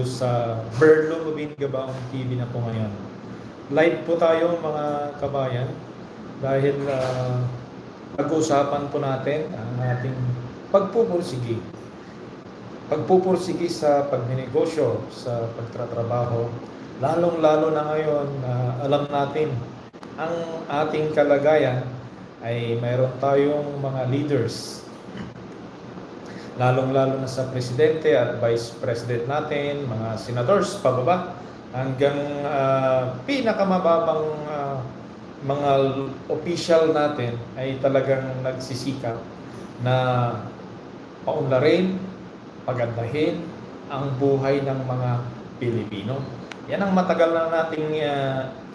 sa Berlo Gabaong TV na po ngayon. Live po tayo mga kabayan dahil pag-uusapan po natin ang ating pagpupursigi. Pagpupursigi sa pagnenegosyo, sa pagtatrabaho, lalong-lalo na ngayon na alam natin ang ating kalagayan ay mayroon tayong mga leaders, lalong-lalo na sa presidente at vice president natin, mga senators pababa, hanggang pinakamababang mga official natin ay talagang nagsisikap na paunlarin, pagandahin ang buhay ng mga Pilipino. Yan ang matagal na nating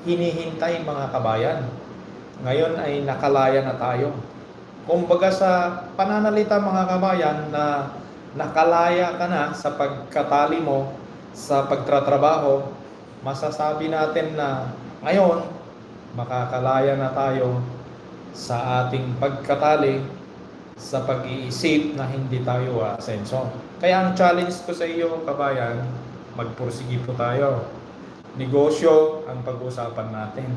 hinihintay mga kabayan. Ngayon ay nakalaya na tayo. Kumbaga sa pananalita mga kabayan na nakalaya ka na sa pagkatali mo sa pagtatrabaho, masasabi natin na ngayon makakalaya na tayo sa ating pagkatali sa pag-iisip na hindi tayo asenso. Kaya ang challenge ko sa iyo kabayan, magpursigi po tayo. Negosyo ang pag-usapan natin.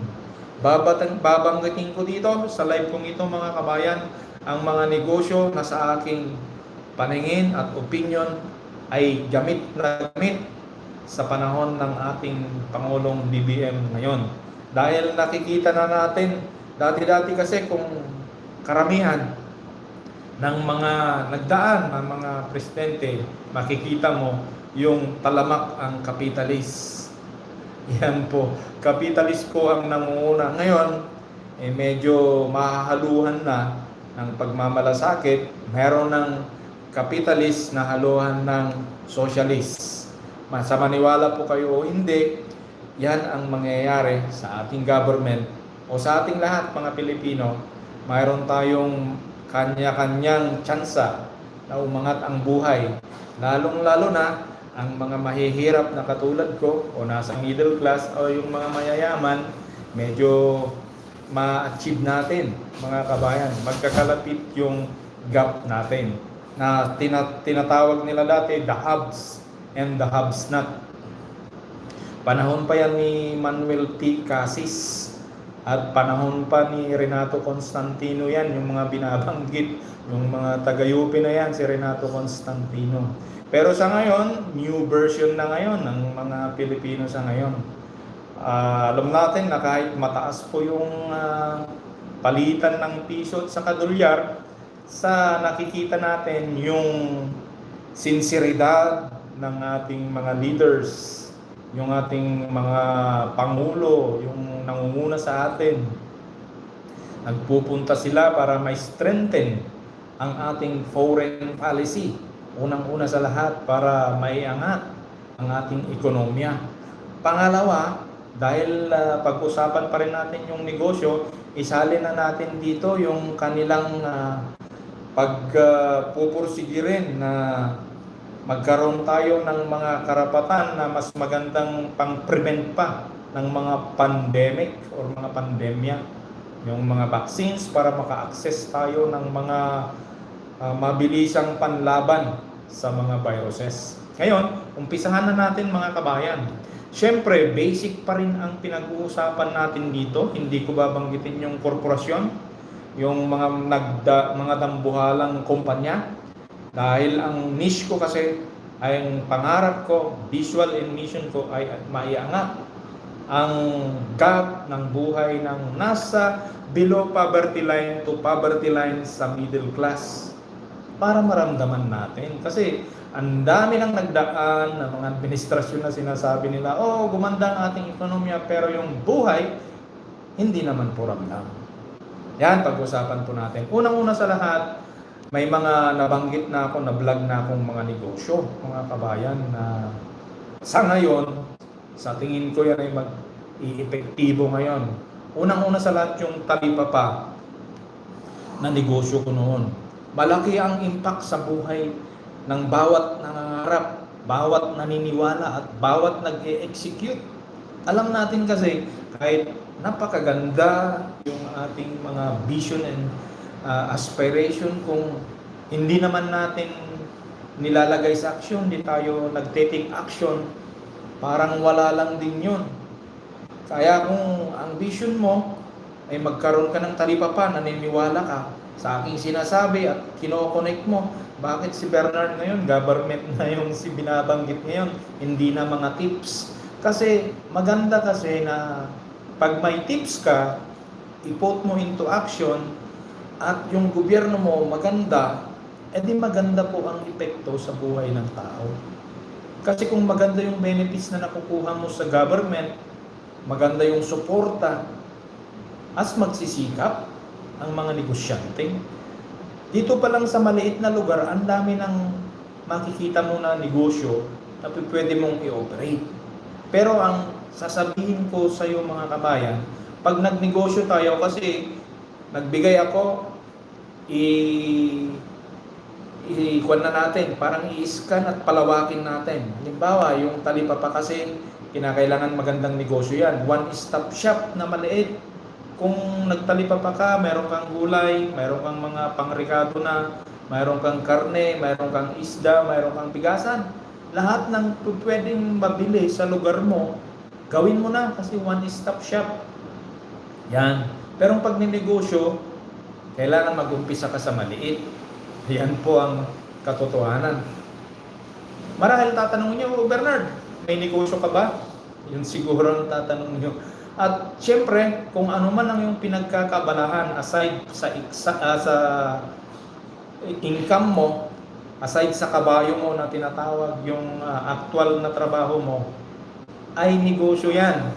Babanggitin ko dito sa live kong ito mga kabayan, ang mga negosyo na sa aking paningin at opinion ay gamit na gamit sa panahon ng ating Pangulong BBM ngayon. Dahil nakikita na natin, dati-dati kasi kung karamihan ng mga nagdaan ng mga presidente, makikita mo yung talamak ang kapitalist. Yan po, kapitalist po ang nangunguna. Ngayon, medyo mahahaluhan na ng pagmamalasakit, meron ng kapitalist na haluhan ng socialist. Sa maniwala po kayo o hindi, yan ang mangyayari sa ating government o sa ating lahat mga Pilipino. Mayroon tayong kanya-kanyang tsansa na umangat ang buhay. Lalong-lalo na ang mga mahihirap na katulad ko o nasa middle class o yung mga mayayaman, medyo ma-achieve natin mga kabayan. Magkakalapit yung gap natin na tinatawag nila dati the haves and the haves not. Panahon pa yan ni Manuel T. Cassis at panahon pa ni Renato Constantino yan, yung mga binabanggit, yung mga taga-UP na yan, si Renato Constantino. Pero sa ngayon, new version na ngayon ng mga Pilipino sa ngayon. Alam natin na kahit mataas po yung palitan ng piso at sa dolyar, sa nakikita natin yung sinseridad ng ating mga leaders, yung ating mga pangulo, yung nangunguna sa atin. Nagpupunta sila para ma-strengthen ang ating foreign policy. Unang-una sa lahat para maiangat ang ating ekonomiya. Pangalawa, dahil pag-usapan pa rin natin yung negosyo, isalin na natin dito yung kanilang pagpupursigi rin na magkaroon tayo ng mga karapatan na mas magandang pang-prevent pa ng mga pandemic or mga pandemya. Yung mga vaccines para maka-access tayo ng mga mabilisang panlaban sa mga viruses. Ngayon, umpisahan na natin mga kabayan. Siyempre, basic pa rin ang pinag-uusapan natin dito. Hindi ko babanggitin yung korporasyon, yung mga dambuhalang kumpanya. Dahil ang niche ko kasi, ay ang pangarap ko, visual and mission ko ay maiangat ang gap ng buhay ng nasa below poverty line to poverty line sa middle class. Para maramdaman natin. Kasi ang dami nang nagdaan ng mga administrasyon na sinasabi nila, oh, gumanda ang ating ekonomiya, pero yung buhay, hindi naman po ramdam. Yan, pag-usapan po natin. Unang-una sa lahat, may mga nabanggit na ako, na-vlog na akong mga negosyo, mga kabayan, na sa ngayon, sa tingin ko yan ay mag-i-epektibo ngayon. Unang-una sa lahat yung talipapa na negosyo ko noon. Malaki ang impact sa buhay ng bawat nangangarap, bawat naniniwala at bawat nag-e-execute. Alam natin kasi kahit napakaganda yung ating mga vision and aspiration, kung hindi naman natin nilalagay sa action, di tayo nagte-take action, parang wala lang din yun. Kaya kung ang vision mo ay magkaroon ka ng talipapa, naniniwala ka sa aking sinasabi at kino-connect mo, bakit si Bernard ngayon, government na yung si binabanggit ngayon, hindi na mga tips. Kasi maganda kasi na pag may tips ka, i-put mo into action, at yung gobyerno mo maganda, edi maganda po ang epekto sa buhay ng tao. Kasi kung maganda yung benefits na nakukuha mo sa government, maganda yung suporta, as magsisikap ang mga negosyante. Dito pa lang sa maliit na lugar, ang dami ng makikita mo na negosyo na pwede mong i-operate. Pero ang sasabihin ko sa iyo mga kabayan, pag nagnegosyo tayo, kasi nagbigay ako, i-kuan na natin, parang i-scan at palawakin natin. Halimbawa, yung talipapa kasi, kinakailangan magandang negosyo yan. One-stop shop na maliit. Kung nagtalipapa ka, meron kang gulay, meron kang mga pangrekado na, meron kang karne, meron kang isda, meron kang bigasan. Lahat ng pwedeng mabili sa lugar mo, gawin mo na kasi one-stop shop. Yan. Pero pag ninegosyo, kailangan mag-umpisa ka sa maliit. Yan po ang katotohanan. Marahil tatanungin niyo, Bernard, may negosyo ka ba? Yun siguro ang tatanungin niyo. At syempre, kung ano man ang yung pinagkakabalahan aside sa income mo, aside sa kabayo mo na tinatawag, yung actual na trabaho mo, ay negosyo yan.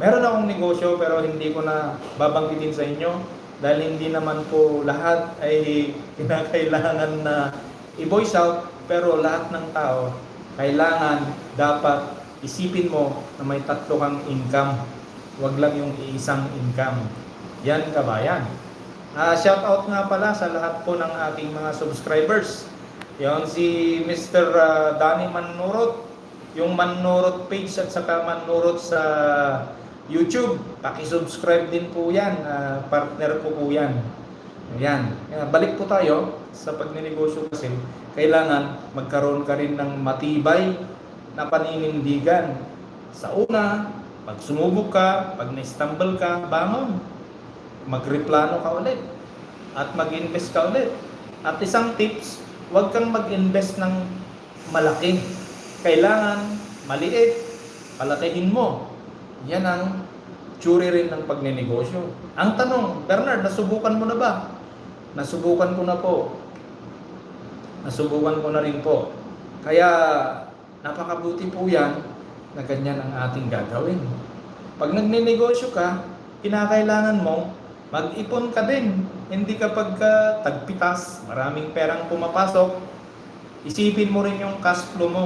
Meron akong negosyo pero hindi ko na babanggitin sa inyo dahil hindi naman po lahat ay kinakailangan na i-voice out, pero lahat ng tao kailangan, dapat isipin mo na may tatlo kang income. Huwag lang yung isang income. Yan kabayan. Shout out nga pala sa lahat po ng ating mga subscribers. Yon si Mr. Danny Manurot, yung Manurot page at saka Manurot sa YouTube. Paki-subscribe din po yan. Partner ko po yan. Ayan. Balik po tayo sa pagninegosyo kasi kailangan magkaroon ka rin ng matibay na paninindigan. Sa una, pag sumubok ka, pag na-stumble ka, bangon. Magreplano ka ulit. At mag-invest ka ulit. At isang tips, huwag kang mag-invest ng malaki. Kailangan maliit, palakihin mo. Yan ang tsuri rin ng pagninegosyo. Ang tanong, Bernard, nasubukan mo na ba? Nasubukan ko na po. Nasubukan ko na rin po. Kaya napakabuti po yan na ganyan ang ating gagawin. Pag nagninegosyo ka, kinakailangan mo mag-ipon ka din. Hindi kapag tagpitas, maraming perang pumapasok, isipin mo rin yung cash flow mo.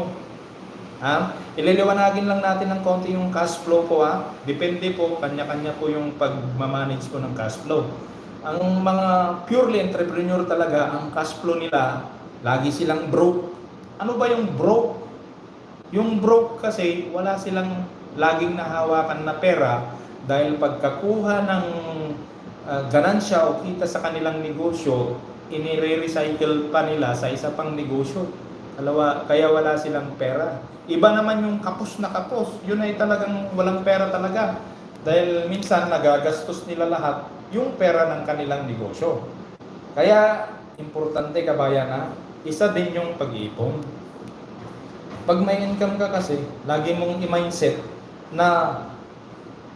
Ililiwanagin lang natin ng konti yung cash flow ko. Depende po, kanya-kanya po yung pagmamanage ko ng cash flow. Ang mga purely entrepreneur talaga, ang cash flow nila, lagi silang broke. Ano ba yung broke? Yung broke kasi wala silang laging nahawakan na pera dahil pagkakuha ng ganansya o kita sa kanilang negosyo, inire-recycle pa nila sa isa pang negosyo. Kaya wala silang pera. Iba naman yung kapos na kapos. Yun ay talagang walang pera talaga. Dahil minsan nagagastos nila lahat yung pera ng kanilang negosyo. Kaya importante kabayan isa din yung pag-iipon. Pag may income ka kasi, lagi mong i-mindset na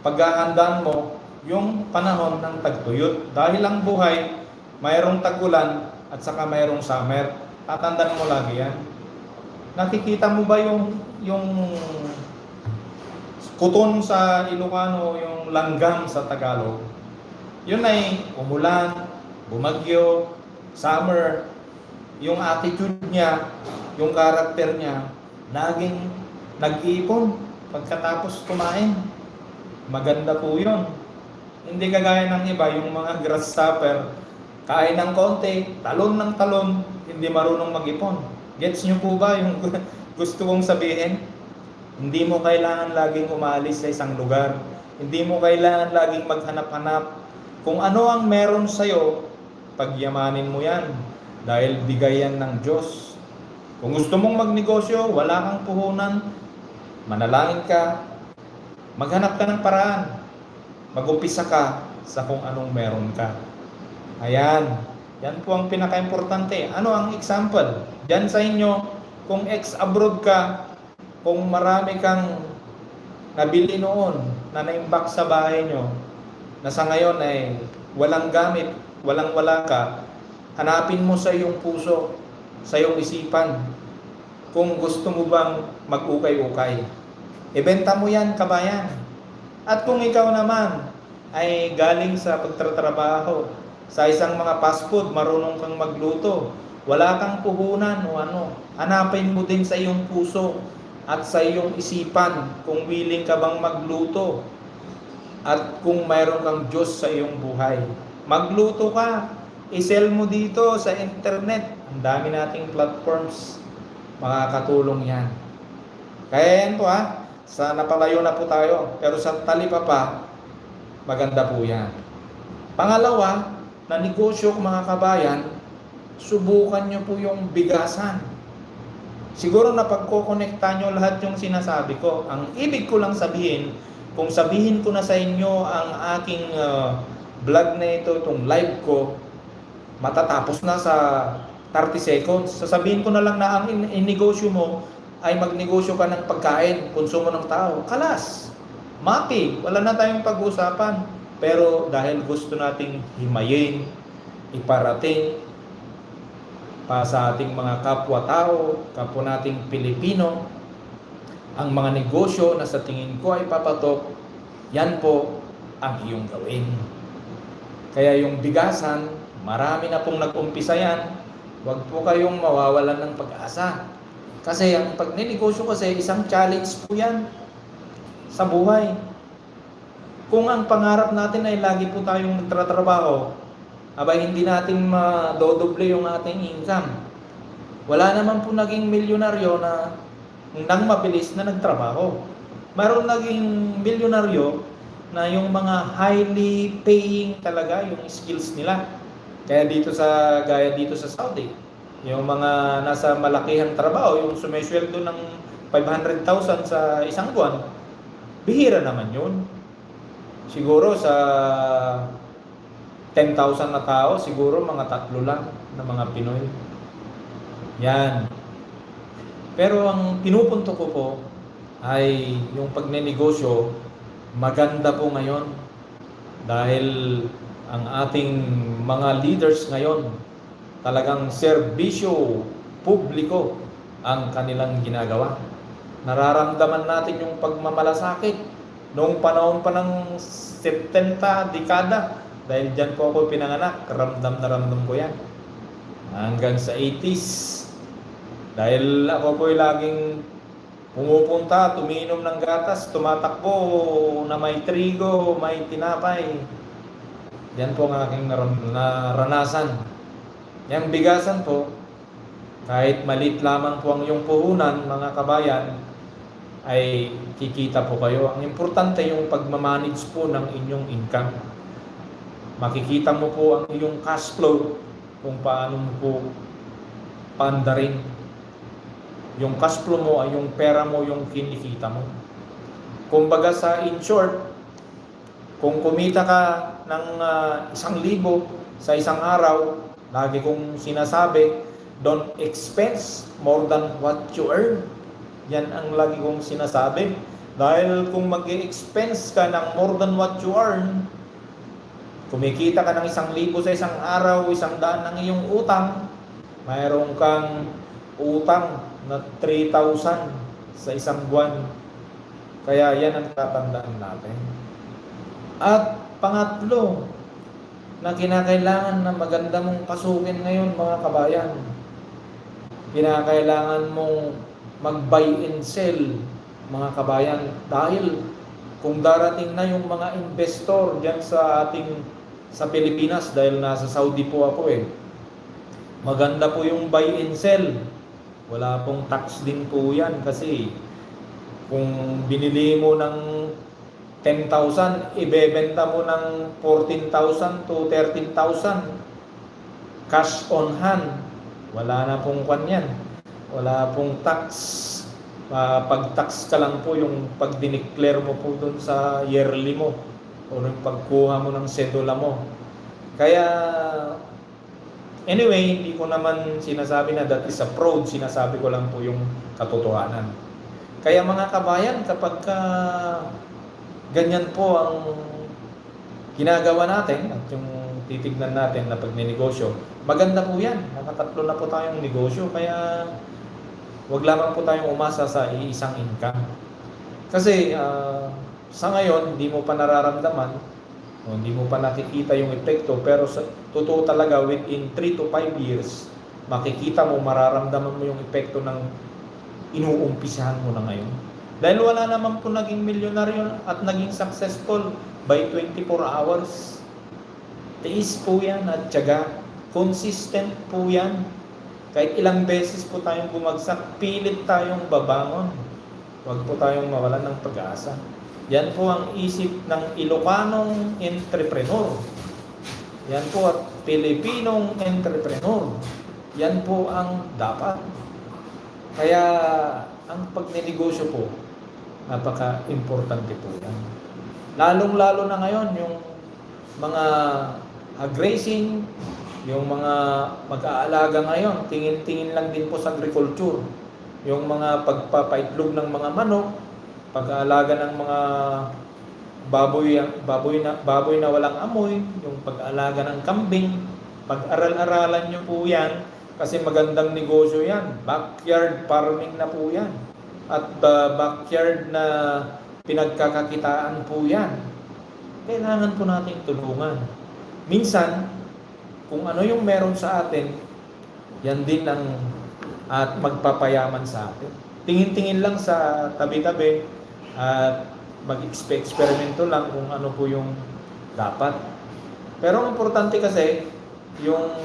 paghahandaan mo yung panahon ng tagtuyot. Dahil ang buhay, mayroong tag-ulan at saka mayroong summer. Tatandaan mo lagi yan. Nakikita mo ba yung kuton sa Ilocano, yung langgam sa Tagalog? Yun ay umulan, bumagyo, summer. Yung attitude niya, yung karakter niya, laging nag-iipon pagkatapos kumain. Maganda po yun. Hindi kagaya ng iba, yung mga grasshopper, kain ng konti, talon ng talon, hindi marunong mag-ipon. Gets nyo po ba yung gusto kong sabihin? Hindi mo kailangan laging umalis sa isang lugar. Hindi mo kailangan laging maghanap-hanap. Kung ano ang meron sa'yo, pagyamanin mo yan. Dahil bigay yan ng Diyos. Kung gusto mong magnegosyo, wala kang puhunan, manalangin ka, maghanap ka ng paraan. Mag-umpisa ka sa kung anong meron ka. Ayan. Yan po ang pinaka-importante. Ano ang example? Diyan sa inyo, kung ex-abroad ka, kung marami kang nabili noon na naimbak sa bahay nyo, na sa ngayon ay walang gamit, walang-wala ka, hanapin mo sa iyong puso, sa iyong isipan, kung gusto mo bang mag-ukay-ukay. Ibenta mo yan, kabayan. At kung ikaw naman ay galing sa pagtatrabaho, sa isang mga fast food, marunong kang magluto, wala kang puhunan o ano, hanapin mo din sa iyong puso at sa iyong isipan kung willing ka bang magluto at kung mayroon kang Diyos sa iyong buhay. Magluto ka, isell mo dito sa internet. Ang dami nating platforms, makakatulong yan. Kaya yan po sa napalayo na po tayo, pero sa talipapa, maganda po yan. Pangalawa, na negosyo mga kabayan, subukan nyo po yung bigasan. Siguro napagkokonekta nyo lahat yung sinasabi ko. Ang ibig ko lang sabihin, kung sabihin ko na sa inyo ang aking vlog na ito, itong live ko, matatapos na sa 30 seconds. Sasabihin ko na lang na ang negosyo mo ay magnegosyo ka ng pagkain, konsumo ng tao. Kalas, mapi, wala na tayong pag-uusapan. Pero dahil gusto nating himayin, iparating pa sa ating mga kapwa-tao, kapwa nating Pilipino, ang mga negosyo na sa tingin ko ay papatok, yan po ang iyong gawin. Kaya yung bigasan, marami na pong nag-umpisa yan, huwag po kayong mawawalan ng pag-asa. Kasi ang pagninegosyo kasi, isang challenge po yan sa buhay. Kung ang pangarap natin ay lagi po tayong nagtatrabaho, abay hindi natin madodoble yung ating income. Wala naman po naging milyonaryo na nang mabilis na nagtrabaho. Mayroon naging milyonaryo na yung mga highly paying talaga yung skills nila. Kaya gaya dito sa Saudi, yung mga nasa malakihang trabaho, yung sumesweldo ng 500,000 sa isang buwan, bihira naman yun. Siguro sa 10,000 na tao, siguro mga 3 lang na mga Pinoy. Yan. Pero ang pinupunto ko po ay yung pagnenegosyo, maganda po ngayon. Dahil ang ating mga leaders ngayon, talagang serbisyo publiko ang kanilang ginagawa. Nararamdaman natin yung pagmamalasakit. Noong panahon pa ng 70 dekada, dahil dyan po ako pinanganak, ramdam na ramdam ko yan. Hanggang sa 80s, dahil ako po laging pumupunta, tumiinom ng gatas, tumatakbo na may trigo, may tinapay. Yan po ang aking naranasan. Yung bigasan po, kahit maliit lamang po ang iyong puhunan, mga kabayan, ay kikita po kayo. Ang importante yung pagmamanage po ng inyong income. Makikita mo po ang iyong cash flow kung paano mo po paandarin. Yung cash flow mo ay yung pera mo, yung kinikita mo. Kumbaga in short, kung kumita ka ng 1,000 sa isang araw, lagi kong sinasabi, don't expense more than what you earn. Yan ang lagi kong sinasabi. Dahil kung mag-expense ka ng more than what you earn, kumikita ka ng 1,000 sa isang araw, 100 ng iyong utang, mayroon kang utang na 3,000 sa isang buwan. Kaya yan ang tatandaan natin. At pangatlo, na kinakailangan na maganda mong pasukin ngayon mga kabayan, kinakailangan mong mag-buy and sell mga kabayan, dahil kung darating na yung mga investor dyan sa Pilipinas, dahil nasa Saudi po ako maganda po yung buy and sell, wala pong tax din po yan. Kasi kung binili mo ng 10,000, ibebenta mo ng 14,000 to 13,000 cash on hand, wala na pong kwan yan. Wala pong tax. Pag-tax ka lang po yung pag dineclare mo po doon sa yearly mo o yung pagkuha mo ng sedula mo. Kaya, anyway, hindi ko naman sinasabi na that is a fraud. Sinasabi ko lang po yung katotohanan. Kaya mga kabayan, kapag ganyan po ang ginagawa natin at yung titignan natin na pagninegosyo, maganda po yan. Nakatatlo na po tayong negosyo. Kaya wag lamang po tayong umasa sa iisang income. Kasi sa ngayon, hindi mo pa nararamdaman, o hindi mo pa nakikita yung epekto, pero sa totoo talaga, within 3 to 5 years, makikita mo, mararamdaman mo yung epekto ng inuumpisahan mo na ngayon. Dahil wala naman po naging milyonaryo at naging successful by 24 hours. Tiis po yan at tiyaga. Consistent po yan. Kahit ilang beses po tayong bumagsak, pilit tayong babangon. Huwag po tayong mawalan ng pag-asa. Yan po ang isip ng Ilocanong entrepreneur. Yan po at Pilipinong entrepreneur. Yan po ang dapat. Kaya ang pagnenegosyo po, napaka-importante po yan. Lalong-lalo na ngayon, yung mga grazing, yung mga mag-aalaga ngayon, tingin-tingin lang din po sa agriculture. Yung mga pagpapaitlog ng mga manok, pag-aalaga ng mga baboy na walang amoy, yung pag-aalaga ng kambing, pag-aral-aralan nyo po yan, kasi magandang negosyo yan. Backyard farming na po yan. At backyard na pinagkakakitaan po yan. Kailangan po nating tulungan. Minsan, kung ano yung meron sa atin, yan din ang at magpapayaman sa atin. Tingin-tingin lang sa tabi-tabi at mag-eksperimento lang kung ano po yung dapat. Pero ang importante kasi, yung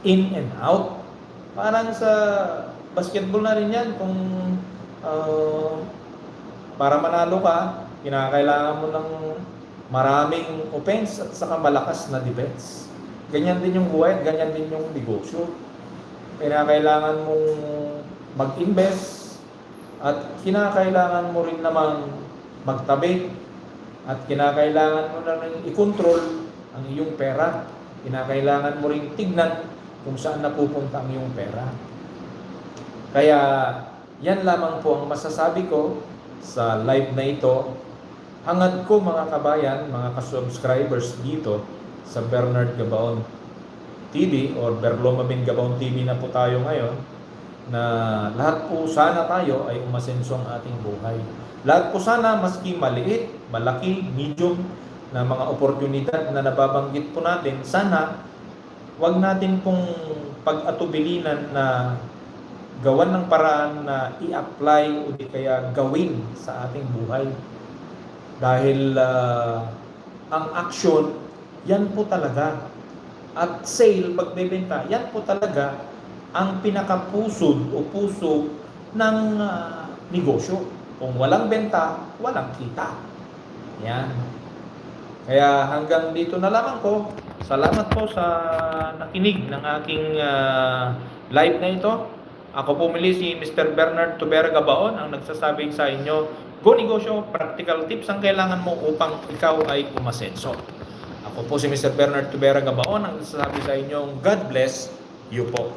in and out. Parang sa basketball na rin yan, kung para manalo ka, kinakailangan mo ng maraming offense at saka malakas na defense. Ganyan din yung buhay, ganyan din yung negosyo. Kinakailangan mong mag-invest at kinakailangan mo rin naman magtabi at kinakailangan mo na rin i-control ang iyong pera. Kinakailangan mo rin tignan kung saan napupunta ang iyong pera. Kaya yan lamang po ang masasabi ko sa live na ito. Hangad ko mga kabayan, mga ka-subscribers dito sa Bernard Gabaon TV or Berlomamin Gabaon TV na po tayo ngayon, na lahat po sana tayo ay umasenso ang ating buhay. Lahat po sana, maski maliit, malaki, medium na mga oportunidad na nababanggit po natin, sana wag natin pong pag-atubilinan na gawan ng paraan na i-apply o di kaya gawin sa ating buhay. Dahil ang action, yan po talaga. At sale, pagbebenta, yan po talaga ang pinakapusod o puso ng negosyo. Kung walang benta, walang kita. Yan. Kaya hanggang dito na lamang po. Salamat po sa nakinig ng aking live na ito. Ako po muli si Mr. Bernard Tubera Gabaon, ang nagsasabi sa inyo, go negosyo, practical tips ang kailangan mo upang ikaw ay umasenso. Ako po si Mr. Bernard Tubera Gabaon, ang nagsasabi sa inyo, God bless you po.